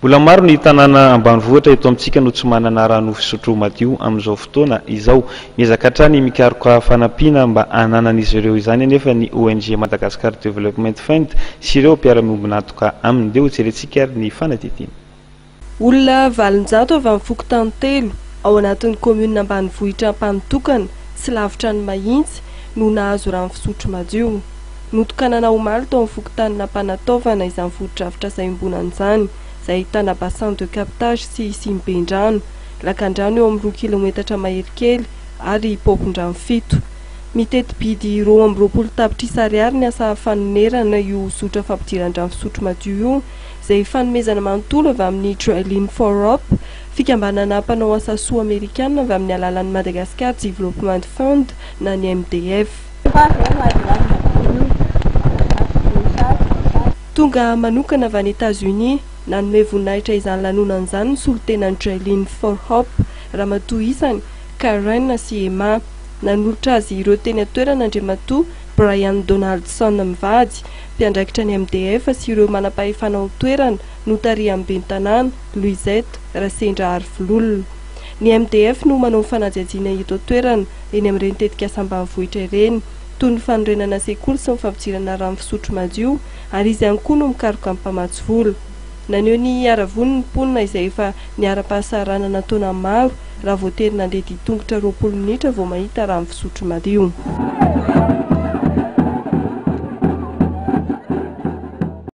Mbola maro ny tanàna ambanivohitra eto amintsika no tsy manana rano fisotro madio amin'izao fotoana izao. Miezaka hatrany mikaroka fanampiana mba hananan'izy ireo izany anefa ny ONG Madagascar Development Fund sy ireo mpiara-miombon'antoka aminy. Ndeha hojerentsika ary ny fanadihadiana. Olona 800 avy amin'ny fokontany telo ao anatin'ny kaominina ambanivohitra Ampanotokana, tsy lavitra an'i Mahitsy, no nahazo rano fisotro madio. Notokanana omaly tao amin'ny fokontanin'Ampanataovana izany fotodrafitrasa iombonana izany, izay ahitana bassin de captage sy siniben-drano, lakandrano eo amin'ny roa kilometatra mahery kely ary paompin-drano fito. Miteti-bidy 22 tapitrisa ariary ny asa fanonerana io zotra fampidiran-drano fisotro madio io, izay fanomezana manontolo avy amin'ny Drilling for Hope, fikambanana mpanao asa soa amerikana avy amin'ny alalan'ny Madagascar Development Fund na ny MDF. Tonga manokana avy any Etats-Unis, nanome voninahitra izany lanonana izany ny solontenan'ny Drilling for Hope, Ramatoa isany, Karen sy Emma. Nanolotra azy ireo teny an-toerana Andriamatoa Brian Donaldson mivady, mpiandraikitra ny MDF sy ireo manam-pahefana ao an-toerana, notarihan'ny ben'ny tanàna, Louisette Rasendraharivololona. Ny MDF no manao ny fanadihadiana eto an-toerana, eny amin'ireny tetikasa ambanivohitra ireny, toy ny fanorenana sekoly sy ny fampidirana rano fisotro madio, ary izy ihany koa no mikaroka ny mpamatsy vola. Naneho ny haravoany ny mponina izay efa niharam-pahasahiranana an-taona maro raha voatery nandeha dian-tongotra 20 minitra vao mahita rano fisotro madio.